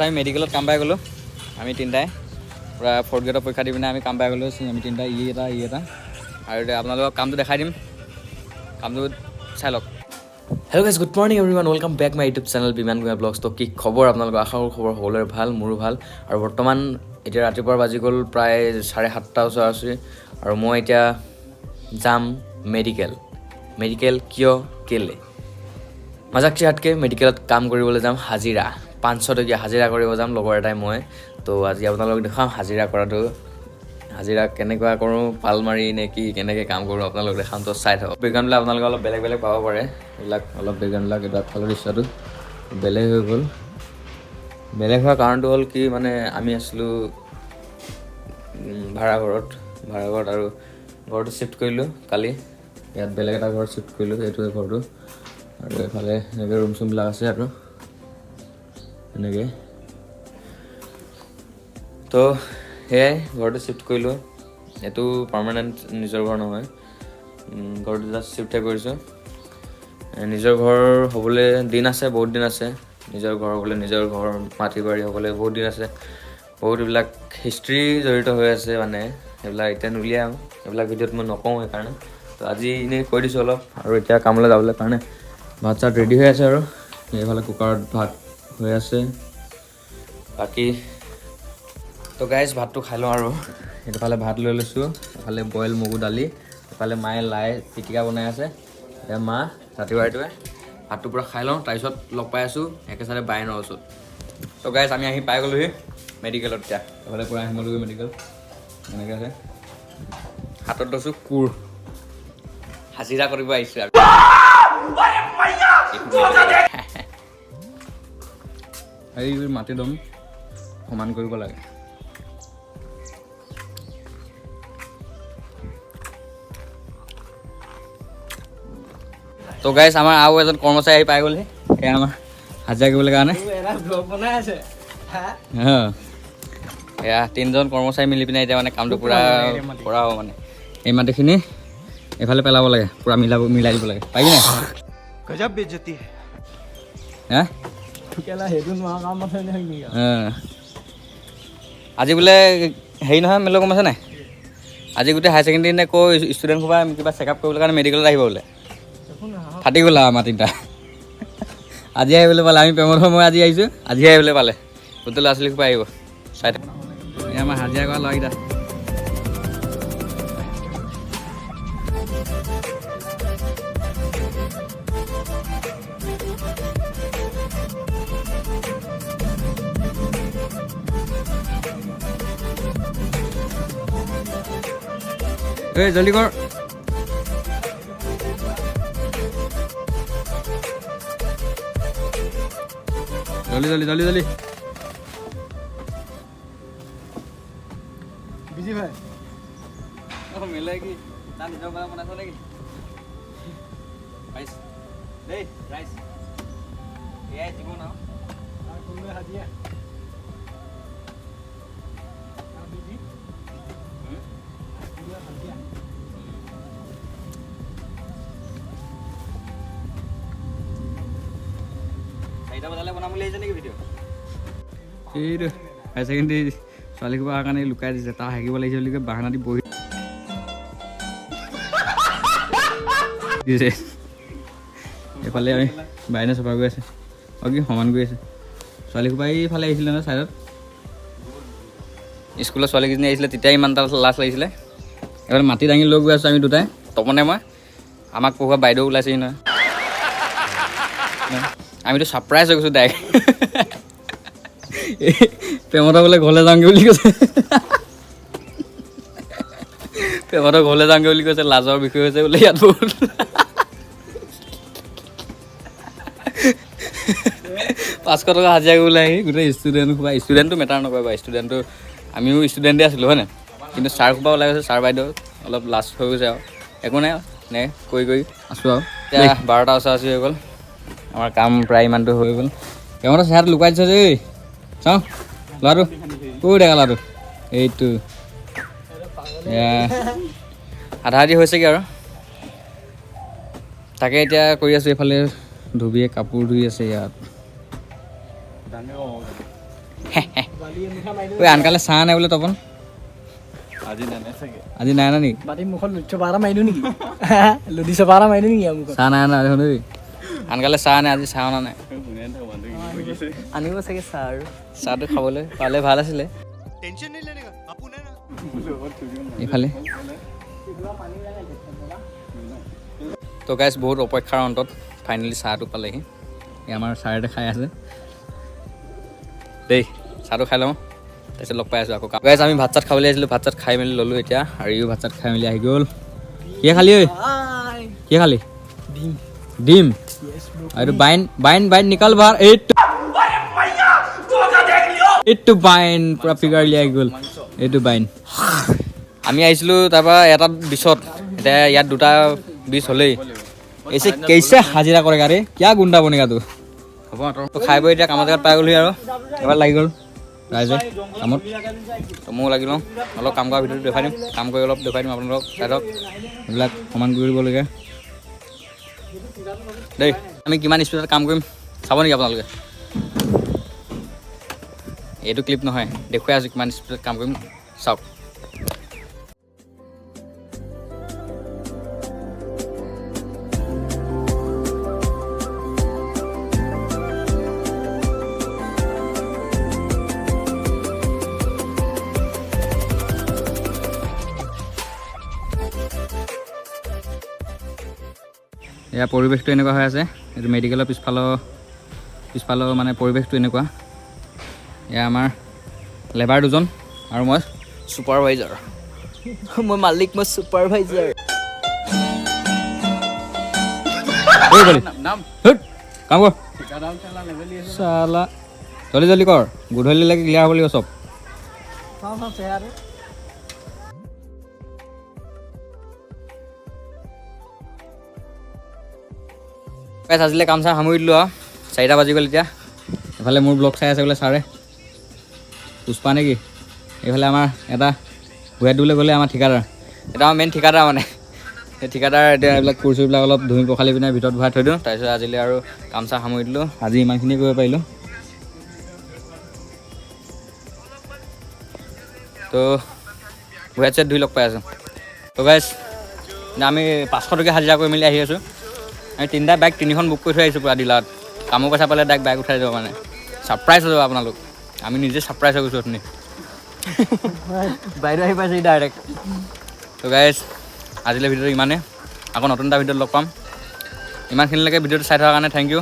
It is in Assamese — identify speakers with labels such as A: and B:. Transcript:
A: আমি মেডিকেলত কাম পাই গ'লোঁ। আমি তিনিটাই পূৰা ফ'ৰ্থ গ্ৰেডৰ পৰীক্ষা দি পিনে আমি কাম পাই গ'লোঁ। আমি তিনিটা, ই এটা, ই এটা। আৰু এতিয়া আপোনালোকক কামটো দেখাই দিম, কামটো চাই লওক।
B: Hello guys, good morning everyone, welcome back my YouTube channel Biman Bhuyan blogs. তো কি খবৰ আপোনালোকৰ? আশা কৰোঁ খবৰ সকলোৰে ভাল, মোৰো ভাল। আৰু বৰ্তমান এতিয়া ৰাতিপুৱা বাজি গ'ল প্ৰায় 7:30 ওচৰা ওচৰি আৰু মই এতিয়া যাম মেডিকেল। মেডিকেল কিয়, কেলে মাজাক চিহাতকৈ মেডিকেলত কাম কৰিবলৈ যাম। হাজিৰা 500 টকীয়া হাজিৰা কৰিব যাম লগৰ এটাই মই। তো আজি আপোনালোকক দেখুৱাম হাজিৰা কৰাটো, হাজিৰা কেনেকুৱা কৰোঁ, পাল মাৰি নে কি, কেনেকৈ কাম কৰোঁ আপোনালোক দেখাম। তো চাই থাকক। বেকগ্ৰাউণ্ডবিলাক আপোনালোকে অলপ বেলেগ বেলেগ পাব পাৰে। এইবিলাক অলপ বেকগ্ৰাউণ্ডবিলাক, এইটো আগফালৰ দৃশ্যটো বেলেগ হৈ গ'ল। বেলেগ হোৱাৰ কাৰণটো হ'ল কি, মানে আমি আছিলোঁ ভাড়াঘৰত আৰু ঘৰটো শ্বিফ্ট কৰিলোঁ কালি। ইয়াত বেলেগ এটা ঘৰত শ্বিফ্ট কৰিলোঁ, এইটো ঘৰটো। আৰু এইফালে এনেকৈ ৰুম চুমবিলাক আছে আৰু এনেকৈ। তো সেয়াই ঘৰটো শ্বিফ্ট কৰিলোঁ। এইটো পাৰ্মানেণ্ট নিজৰ ঘৰ নহয়, ঘৰটো জাষ্ট শ্বিফ্টহে কৰিছোঁ। নিজৰ ঘৰ হ'বলৈ দিন আছে, বহুত দিন আছে। নিজৰ ঘৰ হ'বলৈ, নিজৰ ঘৰ মাটি বাৰী হ'বলৈ বহুত দিন আছে। বহুত এইবিলাক হিষ্ট্ৰী জড়িত হৈ আছে, মানে সেইবিলাক এতিয়া নুলিয়াওঁ, এইবিলাক ভিডিঅ'ত মই নকওঁ সেইকাৰণে। তো আজি এনেই কৈ দিছোঁ অলপ। আৰু এতিয়া কামলৈ যাবলৈ কাৰণে ভাত চাত ৰেডি হৈ আছে আৰু এইফালে কুকাৰত ভাত হৈ আছে। বাকী তো গাইজ, ভাতটো খাই লওঁ। আৰু এইফালে ভাত লৈ লৈছোঁ, এফালে বইল মগু দালি, এফালে মায়ে লাই পিটিকা বনাই আছে। এতিয়া মা ৰাতিপুৱা ৰাতিপুৱাই ভাতটো পূৰা খাই লওঁ, তাৰপিছত লগ পাই আছোঁ একে চাইডে বাইনৰ ওচৰত। তো গাইজ, আমি আহি পাই গ'লোহি মেডিকেলত। এতিয়া এইফালে পূৰা শিমলুগুৰি মেডিকেল এনেকৈ আছে। হাতত লৈছোঁ কোৰ, হাজিৰা কৰিব আহিছোঁ। আৰু এই মাটি দম সমান কৰিব লাগে। তো গাইজ, আমাৰ আৰু এজন কৰ্মচাৰী আহি পাই গ'লহি। এয়া আমাৰ হাজিৰা কৰিবলৈ কাৰণে এয়া তিনিজন কৰ্মচাৰী মিলি পিনে এতিয়া মানে কামটো পূৰা কৰা হ'ব। মানে এই মাটিখিনি এইফালে পেলাব লাগে, পূৰা মিলাই দিব লাগে। পাৰিবি নাই?
C: गजब बेइज्जती है।
A: হা, আজি বোলে হেৰি নহয়, মেলো গম পাইছে নাই? আজি গোটেই হায়াৰ ছেকেণ্ডেৰী নে কৈ ষ্টুডেণ্ট সোপা কিবা চেকআপ কৰিবলৈ কাৰণে মেডিকেলত আহিব বোলে। ফাটি গ'ল আৰু আমাৰ তিনিটা। আজি আহিবলৈ পালে। আমি প্ৰেমত মই আজি আহিছোঁ, আজি আহিবলৈ পালে। গোটেই ল'ৰা ছোৱালী সোপা আহিব, চাই থাক। এই আমাৰ হাজিৰা কৰা ল'ৰাকেইটা। এই জলদি কৰ। জলদি জলদি জলদি জলদি।
C: बिजी भाई।
A: অ, মিলাই কি তাৰ নিজৰ পৰা বনাইছ নেকি? ৰাইজ দেই ৰাইজ, এয়াই জীৱন আৰু।
C: हाजिया बिजी। हाजिया।
A: 4টা বজালৈ বনাম বুলি আহিছে নেকি ভিডিঅ'? এইটো হায়াৰ ছেকেণ্ডেৰী ছোৱালী সোপাৰ কাৰণে লুকাই দিছে। তাৰ হাগিব লাগিছে বুলি কৈ বাহানা দি বহি দিছে। এইফালে আমি বাইনে চফা কৰি আছে, অ কি সমান কৰি আছে। ছোৱালী সোপা এইফালে আহিছিলে নহয় ছাইডত। স্কুলৰ ছোৱালীকেইজনী আহিছিলে তেতিয়া ইমান এটা লাজ লাগিছিলে। এইফালে মাটি দাঙি লৈ গৈ আছোঁ আমি দুটাই, তপনে মই। আমাক পঢ়োৱা বাইদেউ ওলাইছেহি নহয়, আমিতো ছাৰপ্ৰাইজ হৈ গৈছোঁ ডাইৰেক্ট। প্ৰেমতে বোলে ঘৰলৈ যাওঁগৈ বুলি কৈছে, প্ৰেমতে ঘৰলৈ যাওঁগৈ বুলি কৈছে। লাজৰ বিষয় হৈছে বোলে ইয়াত বহুত। 500 টকা হাজিৰা কৰিবলৈ আহি গোটেই ষ্টুডেণ্ট সোপা, ষ্টুডেণ্টটো মেটাৰ নকৰে বাৰু, ষ্টুডেণ্টটো আমিও ষ্টুডেণ্টেই আছিলোঁ হয় নাই, কিন্তু ছাৰ সোপা ওলাই গৈছে, ছাৰ বাইদেউ অলপ লাজ হৈ গৈছে আৰু একো নাই আৰু নে কৰি কৰি আছোঁ আৰু। এতিয়া 12টা ওচৰা ওচৰি হৈ গ'ল, আমাৰ কাম প্ৰায় ইমানটো হৈ গ'ল। প্ৰেমতে চেহেৰাটো লুকাই দিছে দেই, চাওঁ ল'ৰাটো ক'ৰ ডেকা ল'ৰাটো এইটো। এয়া আধা আধি হৈছেগৈ আৰু, তাকে এতিয়া কৰি আছোঁ। এইফালে ধুবিয়ে কাপোৰ ধুই আছে ইয়াত। ঐ আনকালে চাহ নাই বোলে তপন। আজি নাই নেকি? চাহ নাই অনা দেখোন। আনকালে চাহ নাই, আজি চাহ অনা নাই।
D: আনিব চাগে চাহ, আৰু
A: চাহটো খাবলৈ পালে ভাল আছিলে। এইফালে তো গাইজ, বহুত অপেক্ষাৰ অন্তত ফাইনেলি চাহটো পালেহি। এই আমাৰ ছাৰতে খাই আছে দেই। চাহটো খাই লওঁ, তাৰপিছত লগ পাই আছোঁ আকৌ। গাইজ, আমি ভাত চাত খাবলৈ আহিছিলোঁ, ভাত চাত খাই মেলি ল'লোঁ এতিয়া। আৰু ইও ভাত চাত খাই মেলি আহি গ'ল। কিহে খালি ঐ? কিহে খালি? ডিম। আৰু বাইন বাইন বাইন নিকাল বাৰ, এইটো এইটো বাইন পূৰা ফিগাৰ উলিয়াই গ'ল এইটো বাইন। আমি আহিছিলোঁ তাৰপৰা এটা বিছত, এতিয়া ইয়াত দুটা বিছ হ'লেই। এছে কেইছে হাজিৰা কৰে গাড়ী, কিয়া গুণ্ডা বনেগা তো। হ'ব, খাই বৈ এতিয়া কামৰ জেগাত পাই গ'লোহি আৰু এবাৰ লাগি গ'ল ৰাইজে কামত। তো ময়ো লাগি লওঁ অলপ, কাম কৰাৰ ভিতৰত দেখুৱাই দিম, কাম কৰি অলপ দেখুৱাই দিম আপোনালোকক। চাই লওক, এইবিলাক সমান কৰি দিবলগীয়া দেই। আমি কিমান স্পীডত কাম কৰিম চাব নেকি আপোনালোকে? এইটো ক্লিপ নহয়, দেখুৱাই আছোঁ কিমান স্পীডত কাম কৰিম, চাওক। এয়া পৰিৱেশটো এনেকুৱা হৈ আছে। এইটো মেডিকেলৰ পিছফালৰ মানে পৰিৱেশটো এনেকুৱা। এয়া আমাৰ লেবাৰ দুজন আৰু মই ছুপাৰভাইজাৰ।
D: মই মালিক, মই ছুপাৰভাইজাৰ।
A: কাম কৰ চালা, জলদি জলদি কৰ, গধূলিলৈকে ক্লিয়াৰ হ'ব লাগিব চব। আজিলৈ কাম চাম সামৰি দিলোঁ আৰু 4টা বাজি গ'ল এতিয়া। এইফালে মোৰ ব্লগ চাই আছে বোলে ছাৰে, পুষ্পা নেকি। এইফালে আমাৰ এটা ভূঞাত দিবলৈ গ'লে আমাৰ ঠিকাদাৰ, এটা আমাৰ মেইন ঠিকাদাৰ মানে সেই ঠিকাদাৰ এতিয়া এইবিলাক কোৰ চোৰবিলাক অলপ ধুই পখালি পিনে ভিতৰত ভৰাই থৈ দিওঁ। তাৰপিছত আজিলৈ আৰু কাম চাম সামৰি দিলোঁ, আজি ইমানখিনি কৰিব পাৰিলোঁ। তো ভূঞাত চুয়াত ধুই লগ পাই আছোঁ। তো গাইজ, আমি 500 টকীয়া হাজিৰা কৰি মেলি আহি আছোঁ। আমি 3টা বাইক 3খন বুক কৰি থৈ আহিছোঁ পূৰা ডিলাৰত। কামৰ পইচা পালে ডাইৰেক্ট বাইক উঠাই যাব, মানে ছাৰপ্ৰাইজ হৈ যাব আপোনালোক। আমি নিজে ছাৰপ্ৰাইজ হৈ গৈছোঁ অথনি।
D: বাইদেউ আহি পাইছে ডাইৰেক্ট।
A: তো গাইজ, আজিলৈ ভিডিঅ'টো ইমানেই, আকৌ নতুন এটা ভিডিঅ'ত লগ পাম। ইমানখিনিলৈকে ভিডিঅ'টো চাই থকাৰ কাৰণে thank U.